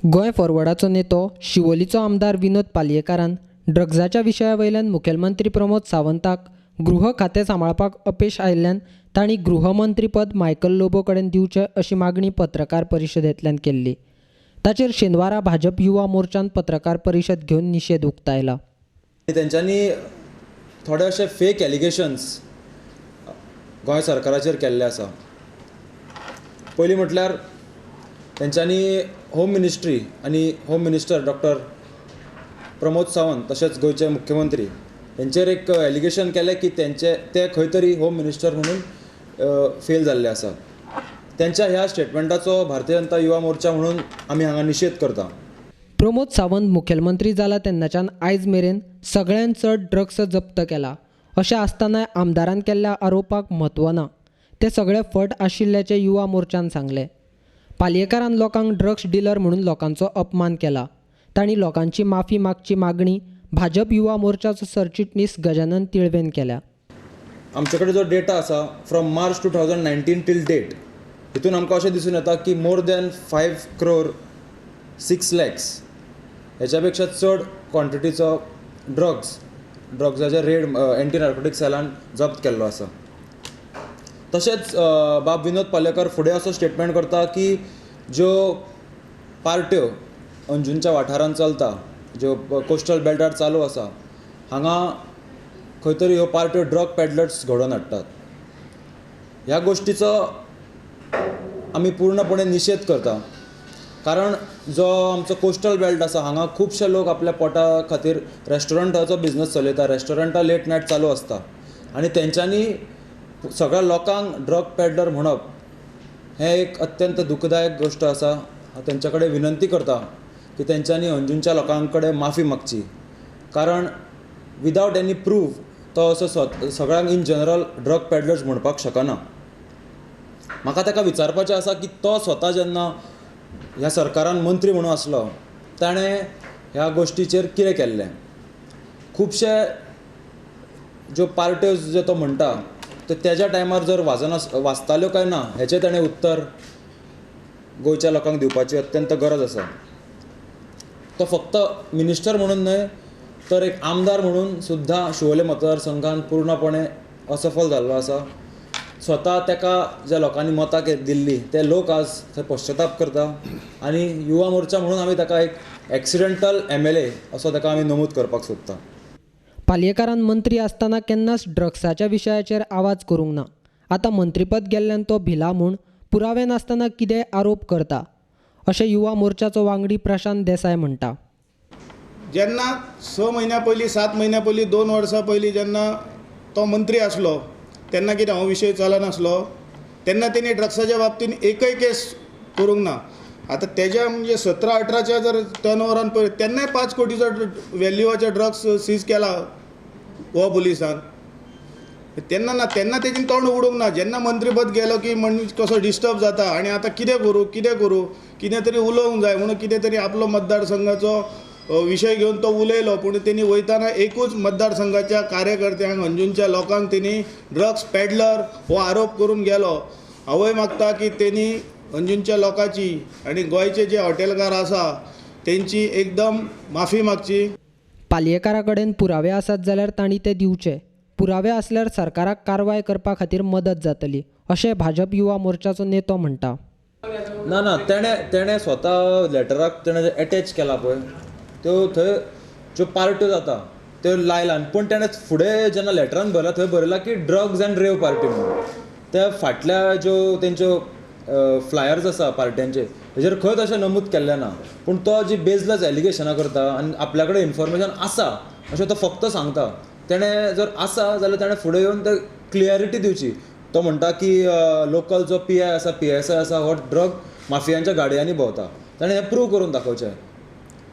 गोंय फॉरवर्डाचो नेतो शिवोलीचो आमदार विनोद पालयेकारान ड्रग्साच्या विशया वयल्यान मुखेलमंत्री प्रमोद सावंताक गृह खातें सांबाळपाक अपेश आयिल्ल्यान तांणी गृहमंत्रीपद मायकल लोबो कडेन दिवचें अशी मागणी पत्रकार परिशदेंतल्यान केल्ली. ताचेर शेनवारा भाजप युवा मोर्चान पत्रकार परिशद घेवन निशेध उक्तायला. तेंच्यांनी थोडे अशे फेक एलिगेशन्स गोंय सरकाराचेर केल्ले आसा. पयलीं म्हटल्यार तेंच्यांनी होम मिनिस्ट्री आनी home minister doctor Pramod Sawant तशेंच गोंयचे मुख्यमंत्री हेंचेर एक एलिगेशन केलें की तेंचे ते खंय तरी होम मिनिस्टर म्हणून फेल जाल्ले आसा. तेंच्या ह्या स्टेटमेंटाचो भारतीय जनता युवा मोर्चा म्हणून आमी हांगा निशेध करता. प्रमोद सावंत मुखेलमंत्री जाला तेन्नाच्यान आयज मेरेन सगळ्यांत चड ड्रग्स जप्त केला अशें आसतनाय आमदारान केल्ल्या आरोपाक म्हत्व ना, ते सगळे फट आशिल्ल्याचें युवा मोर्चान सांगलें. पालयेकारान लोकांक ड्रग्स डिलर म्हणून लोकांचो अपमान केला. तांणी लोकांची माफी मागची मागणी भाजप युवा मोर्चाचो सरचिटणीस गजानन तिळवेन केल्या. आमचे कडेन जो डेटा आसा from March 2019 till date, हितून आमकां अशें दिसून येता की मोर दॅन 5 crore 6 lakhs हेच्या पेक्षा चड क्वॉन्टिटीचो ड्रग्साचे रेड एंटी नार्कोटीक सेलान जप्त केल्लो आसा. तशेंच बाब विनोद पालयेकर फुडें असो स्टेटमेंट करता की ज्यो पार्ट्यो अंजुनच्या वाठारांत चलता, ज्यो कोस्टल बेल्टार चालू आसा, हांगा खंय तरी ह्यो पार्ट्यो ड्रग पॅडलर्स घडोवन हाडटात. ह्या गोश्टीचो आमी पूर्णपणे निशेध करता, कारण जो आमचो कोस्टल बेल्ट आसा हांगा खुबशे लोक आपल्या पोटा खातीर रेस्टॉरंटाचो बिजनस चलयता. रेस्टॉरंटां लेट नायट चालू आसता आनी तेंच्यांनी सगळ्या लोकांक ड्रग पॅडलर म्हणप हें एक अत्यंत दुखदायक गोश्ट आसा. हांव तेंच्या कडेन विनंती करता की तेंच्यांनी अंजुनच्या लोकां कडेन माफी मागची, कारण विदावट एनी प्रूफ तो असो सगळ्यांक इन जनरल ड्रग पॅडलर्स म्हणपाक शकना. म्हाका ताका विचारपाचें आसा की तो स्वता जेन्ना ह्या सरकारान मंत्री म्हणून आसलो ताणें ह्या गोश्टीचेर कितें केल्लें. खुबशे ज्यो पार्ट्यो ज्यो तो म्हणटा ते तेज्या टायमार जर वाजताल्यो काय ना हेचें ताणें उत्तर गोंयच्या लोकांक दिवपाची अत्यंत गरज आसा. तो फक्त मिनिस्टर म्हणून न्हय तर एक आमदार म्हणून सुद्दां शिवोले मतदारसंघान पूर्णपणे असफल जाल्लो आसा. स्वता ताका ज्या लोकांनी मतां दिल्ली ते लोक आज थंय पश्चाताप करता आनी युवा मोर्चा म्हणून आमी ताका एक एक्सिडेंटल MLA असो ताका आमी नमूद करपाक सोदता. पालयेकारान मंत्री आसतना केन्नाच ड्रग्साच्या विशयाचेर आवाज करूंक ना. आतां मंत्रीपद गेल्ल्यान तो भिला म्हूण पुरावे नासतना कितेंय आरोप करता अशें युवा मोर्चाचो वांगडी प्रशांत देसाय म्हणटा. जेन्ना 6 म्हयन्या पयलीं, 7 म्हयन्या पयलीं, 2 वर्सां पयलीं जेन्ना तो मंत्री आसलो तेन्ना कितें हो विशय चलनासलो, तेन्ना तेणी ड्रग्साच्या बाबतींत एकय केस करूंक ना. आतां तेज्या म्हणजे 17-18च्या जर टर्न ओवरान पळय तेन्नाय 5 कोटीचो वेल्यूवाचे ड्रग्स सीज केला गोवा पुलिसान. तेन्ना ना, तेन्ना तेजी तोंड उगडूंक ना. जेन्ना मंत्रीपद गेलो की मनीस कसो डिस्टर्ब जाता आनी आतां कितें करूं कितें करूं, कितें तरी उलोवंक जाय म्हणून कितें तरी आपलो मतदारसंघाचो विशय घेवन तो उलयलो. पूण तेणी वयताना एकूच मतदारसंघाच्या कार्यकर्त्यांक, अंजुनच्या लोकांक तेणी ड्रग्स पॅडलर हो आरोप करून गेलो. हांवूय मागता की तेणी अंजुनच्या लोकांची आनी गोंयचे जे हॉटेलकार आसा तेंची एकदम माफी मागची. पालयेकारा कडेन पुरावे आसात जाल्यार तांणी ते दिवचे. पुरावे आसल्यार सरकाराक कारवाय करपा खातीर मदत जातली अशें भाजप युवा मोर्चाचो नेतो म्हणटा. ना ना, तेणें स्वता लेटराक तेणें एटॅच केला पळय त्यो थंय ज्यो पार्ट्यो जाता त्यो लायला, पूण तेणें फुडें जेन्ना लेटरान बरयला थंय बरयला की ड्रग्स अँड रेव पार्टी म्हणून. त्या फाटल्या ज्यो तेंच्यो फ्लायर्स आसा पार्ट्यांचे हेजेर खंयच अशें नमूद केल्लें ना. पूण तो जी बेजलस एलिगेशनां करता आनी आपल्या कडेन इन्फॉर्मेशन आसा अशें तो फक्त सांगता. तेणें जर आसा जाल्यार तेणें फुडें येवन ते क्लियरिटी दिवची. तो म्हणटा की लोकल जो PI आसा, PSI आसा, हो ड्रग माफियांच्या गाडयांनी भोंवता. ताणें हें प्रूव करून दाखोवचें.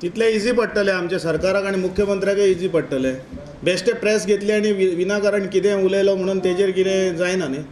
तितलें इजी पडटलें आमच्या सरकाराक आनी मुख्यमंत्र्याकय इजी पडटलें. बेश्टे प्रेस घेतली आनी विनाकारण कितें उलयलो म्हणून तेजेर कितें जायना न्ही.